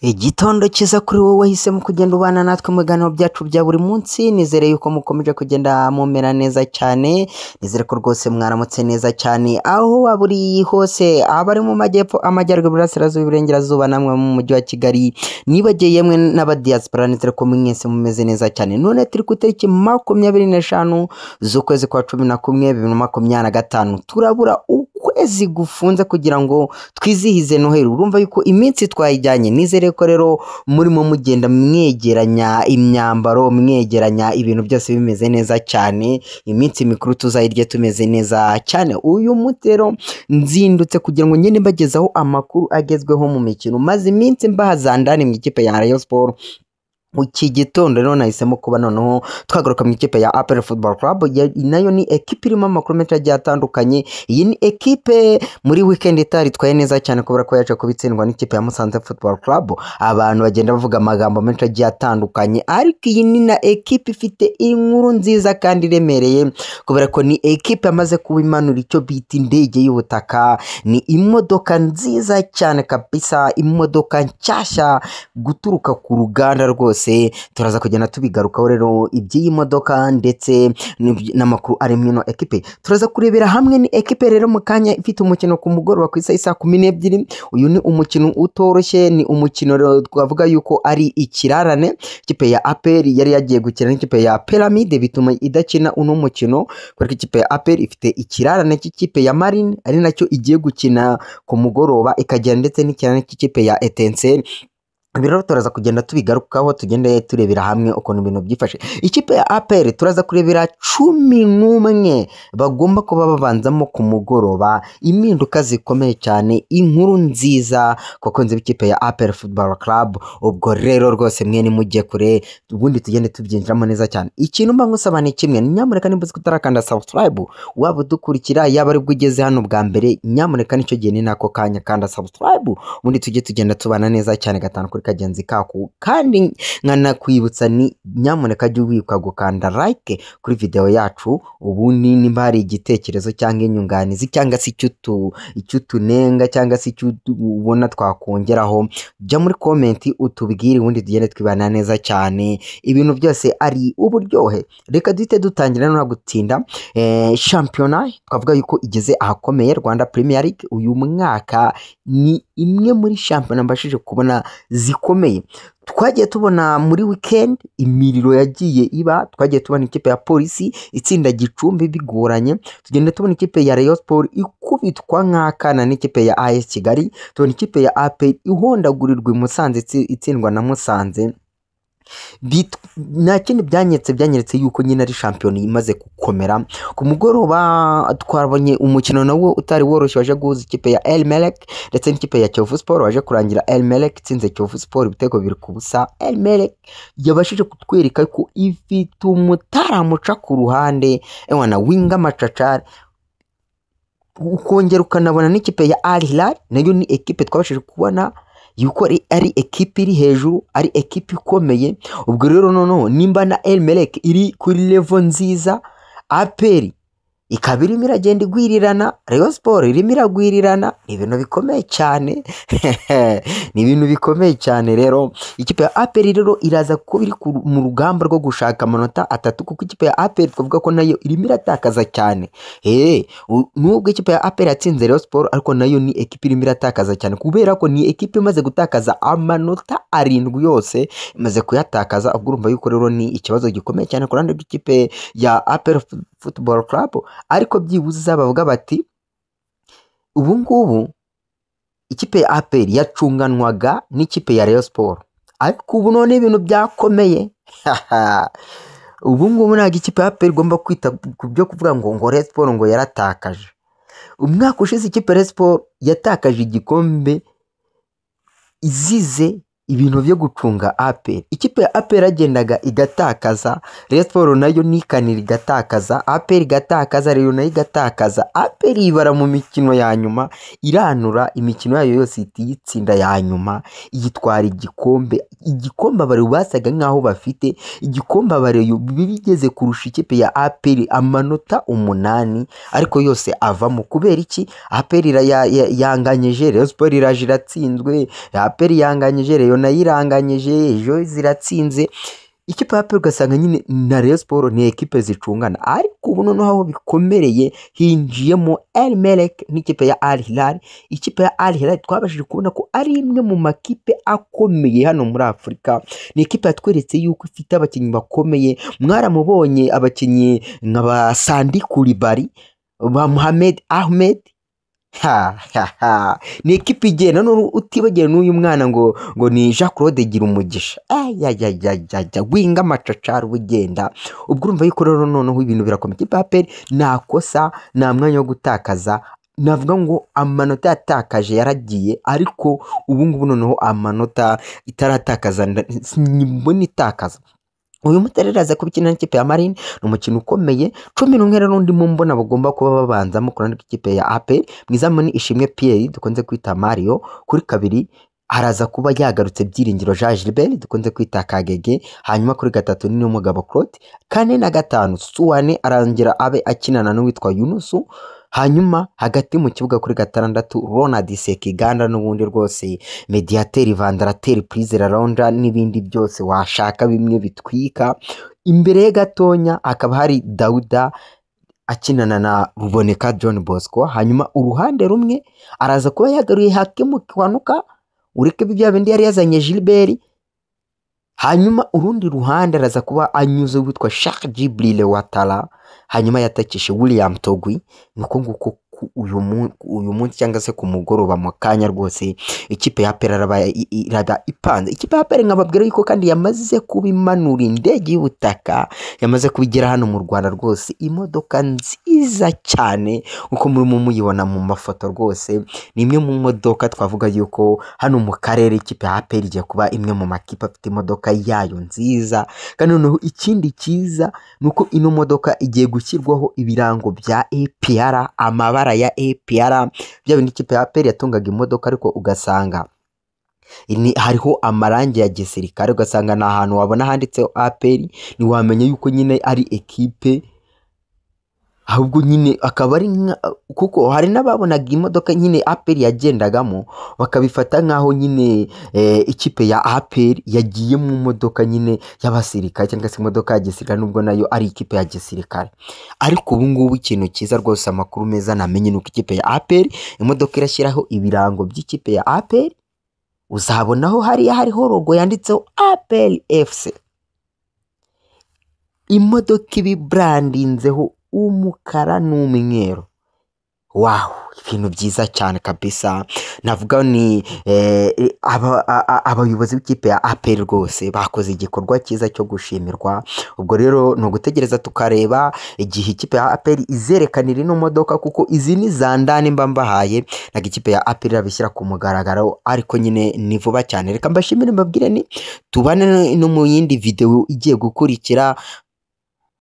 Igitondo cyiza kuri wowe wahisemo kugenda ubana natwe mu biganiro byacu bya buri munsi, nizere yuko mukomeje kugenda mumera neza cyane, nizere ko rwose mwaramutse neza cyane, aho waba uri hose, abari mu majyepfo, amajyaruguru, iburasirazuba, iburengerazuba, namwe mu mujyi wa Kigali, nibagiye yemwe n'abadiyasipora, nizere ko mwese mumeze neza cyane. None turi ku itariki 25 z'ukwezi kwa 11 2025, turabura ukwezi gufunze kugira ngo twizihize Noheli. Urumva yuko iminsi twayijyanye, nizere ko rero murimo mugenda mwegeranya imyambaro, mwegeranya ibintu byose bimeze neza cyane, iminsi mikuru tuzayirye tumeze neza cyane. Uyu munsi rero nzindutse kugira ngo ngende mbagezaho amakuru agezweho mu mikino, maze iminsi mbaha za ndani mu ikipe ya Rayon Sports. Iki gitondo rero nahisemo kuba noneho twagaruka mu ikipe ya APR Football Club, nayo ni ekipe irimo amakuru menshi agiye atandukanye. Iyi ni ekipe muri weekend itaritwaye neza cyane kubera ko yaje kubitsindwa n'ikipe ya Musanze Football Club. Abantu bagenda bavuga amagambo menshi agiye atandukanye, ariko iyi ni na ekipe ifite inkuru nziza kandi iremereye, kubera ko ni ekipe yamaze kuba imanura icyo bita indege y'ubutaka. Ni imodoka nziza cyane kabisa, imodoka nshyashya guturuka ku ruganda rwose. Turaza kugenda tubigarukaho rero iby'iyi modoka ndetse n'amakuru ari muri ino ekipe. Turaza kurebera hamwe ni ekipe rero mu kanya ifite umukino ku mugoroba ku isaha y'i saa 12. Uyu ni umukino utoroshye, ni umukino rero twavuga yuko ari ikirarane. Ikipe ya APR yari yagiye gukina n'ikipe ya Pyramide, bituma idakina uno mukino kubera ko ikipe ya APR ifite ikirarane cy'ikipe ya Marine, ari nacyo igiye gukina ku mugoroba, ikagira ndetse n'ikirarane cy'ikipe ya Etincelle. Ibi rero turaza kugenda tubigarukaho, tugende turebera hamwe ukuntu ibintu byifashe. Ikipe ya APR turaza kurebera 11 bagomba kuba babanzamo ku mugoroba, impinduka zikomeye cyane, inkuru nziza ku bakunzi b'ikipe ya APR Football Club. Ubwo rero rwose mwe nimujye kure, ubundi tugende tubyinjiramo neza cyane. Ikintu mba ngusaba ni kimwe, nyamuneka nimba uzi ko utarakanda subscribe, waba udukurikira, yaba aribwo ugeze hano bwa mbere, nyamuneka nicyo gihe ni nako kanya, kanda subscribe, ubundi tujye tugenda tubana neza cyane gatanu kuri kagenzi kako. Kandi nkanakwibutsa ni nyamuneka jya wibuka gukanda like kuri video yacu, ubundi nimba hari igitekerezo cyangwa inyunganizi cyangwa se icyo utunenga cyangwa se icyo ubona twakongeraho, jya muri comment utubwire, ubundi tugende twibana neza cyane, ibintu byose ari uburyohe. Reka duhite dutangira nta gutinda. Shampiyona twavuga yuko igeze ahakomeye, Rwanda Premier League uyu mwaka ni imwe muri shampiyona mbashije kubona zikomeye. Twagiye tubona muri weekend imiriro yagiye iba, twagiye tubona ikipe ya Polisi itsinda Gicumbi bigoranye, tugenda tubona ikipe ya Rayon Sports ikubitwa nk'akana n'ikipe ya AS Kigali, tubona ikipe ya APR ihondagurirwa i Musanze itsindwa na Musanze. Nta kindi byanyeretse yuko nyine ari shampiyona imaze gukomera. Ku mugoroba twabonye umukino nawo utari woroshye waje guhuza ikipe ya El Merreikh ndetse n'ikipe ya Kiyovu Sport, waje kurangira El Merreikh itsinze Kiyovu Sport ibitego 2-0. El Merreikh yabashije kutwereka ko ifite umutaramuca ku ruhande, ewana winga macacari. Ukongera ukanabona n'ikipe ya Al Hilal, nayo ni ekipe twabashije kubona yuko ari ekipe iri hejuru, ari ekipe ikomeye. Ubwo rero noneho nimba na El Merreikh iri kuri level nziza, APR ikaba irimo iragenda igwirirana, Rayon Sports irimo iragwirirana, ni ibintu bikomeye cyane. Ni ibintu bikomeye cyane rero. Ikipe ya APR rero iraza kuba iri mu rugamba rwo gushaka amanota 3, kuko ikipe ya APR twavuga ko nayo irimo iratakaza cyane. Nubwo ikipe ya APR yatsinze Rayon Sports, ariko nayo ni ekipe irimo iratakaza cyane, kubera ko ni ekipe imaze gutakaza amanota 7 yose, imaze kuyatakaza. Ubwo urumva yuko rero ni ikibazo gikomeye cyane ku ruhande rw'ikipe ya APR Football Club. Ariko byibuze bavuga bati ubu ngubu ikipe ya APR yacunganwaga n'ikipe ya Rayon Sports, ariko ubu none ibintu byakomeye. Ubu ngubu ntabwo ikipe ya APR igomba kwita ku byo kuvuga ngo Rayon Sports ngo yaratakaje. Umwaka ushize ikipe ya Rayon Sports yatakaje igikombe izize ibintu byo gucunga APR. Ikipe ya APR yagendaga igatakaza, Rayon Sports nayo nikanira igatakaza, APR igatakaza, Rayon nayo igatakaza. APR ibara mu mikino ya nyuma, iranura imikino yayo yose ihita iyitsinda ya nyuma, iyitwara igikombe. Igikombe abari basaga nkaho bafite igikombe, abari bigeze kurusha ikipe ya APR amanota 8, ariko yose avamo. Kubera iki? APR yanganyije, Rayon Sports iraje iratsinzwe, APR yanganyije, Rayon ejo nayiranganyije, ejo ziratsinze. Ikipe ya APR ugasanga nyine na Rayon Sport ni ekipe zicungana, ariko ubu noneho aho bikomereye hinjiyemo El Merreikh n'ikipe ya Al Hilal. Ikipe ya Al Hilal twabashije kubona ko ari imwe mu makipe akomeye hano muri Afurika. Ni ikipe yatweretse yuko ifite abakinnyi bakomeye. Mwaramubonye abakinnyi nka ba Sandi Kulibali, ba Mohamed Ahmed. Ha ha ha, ni ekipe igenda none utibagiwe n'uyu mwana ngo ni Jean Claude Girumugisha, ayayayaya, winga amacacara ugenda. Ubwo urumva yuko rero noneho ibintu birakomeye. Ikipe ya APR nta kosa, nta mwanya wo gutakaza. Navuga ngo amanota yatakaje yaragiye, ariko ubu ngubu noneho amanota itaratakaza mbona itakaza. Uyu mutare araza kubikina n'ikipe ya Marine, ni umukino ukomeye. 11 rero ndimo mbona bagomba kuba babanzamo ku ruhande rw'ikipe ya APR. Mwizamu ni Ishimwe Pierre dukunze kwita Mario, kuri kabiri araza kuba yagarutse Byiringiro Jean Gilbert dukunze kwita Kagege, hanyuma kuri gatatu ni Umugabo Claude, kane na gatanu Suwane arangira abe akinana n'uwitwa Yunusu, hanyuma hagati mu kibuga kuri gatandatu Ronald Sekiganda n'ubundi rwose mediateri vandarateri prise ronda n'ibindi byose washaka bimwe bitwika. Imbere ye gatonya hakaba hari Dauda akinana na Ruboneka John Bosco, hanyuma uruhande rumwe araza kuba yagaruye Hakimu Kiwanuka, ureke bya bindi yari yazanye Gilbert, hanyuma urundi ruhande araza kuba anyuze witwa Sheikh Jibril Watara, hanyuma yatakishe William Togui. Nuko nguko uyu munsi cyangwa se ku mugoroba mu kanya rwose ikipe ya APR iraba ipanze. Ikipe ya APR nkababwira yuko kandi yamaze kubimanura indege y'ubutaka, yamaze kubigera hano mu Rwanda rwose, imodoka nziza cyane uko murimo muyibona mu mafoto rwose. Ni imwe mu modoka twavuga yuko hano mu karere ikipe ya APR igiye kuba imwe mu makipe afite imodoka yayo nziza. Kandi noneho ikindi cyiza ni uko ino modoka igiye gushyirwaho ibirango bya APR, amabara ya APR. Bya bindi ikipe ya APR yatungaga imodoka ariko ugasanga hariho amarangi ya gisirikare, ugasanga ni ahantu wabona handitseho APR ntiwamenya yuko nyine ari ekipe, ahubwo nyine akaba ari kuko hari n'ababonaga imodoka nyine APR yagendagamo bakabifata nk'aho nyine ikipe ya APR yagiye mu modoka nyine y'abasirikare cyangwa se imodoka ya gisirikare, nubwo nayo ari ikipe ya gisirikare. Ariko ubu ngubu ikintu cyiza rwose, amakuru meza namenye ni uko ikipe ya APR imodoka irashyiraho ibirango by'ikipe ya APR, uzabonaho hariya hariho logo yanditseho APR FC, imodoka iba ibrandinzeho umukara n'umweru. Wow, ibintu byiza cyane kabisa. Navuga ni abayobozi b'ikipe ya APR rwose bakoze igikorwa cyiza cyo gushimirwa. Ubwo rero ni ugutegereza tukareba igihe ikipe ya APR izerekanira ino modoka, kuko izi ni za ndani mba mbahaye, ntabwo ikipe ya APR irabishyira ku mugaragaro, ariko nyine ni vuba cyane. Reka mbashimire mbabwire ni tubane no mu yindi video igiye gukurikira.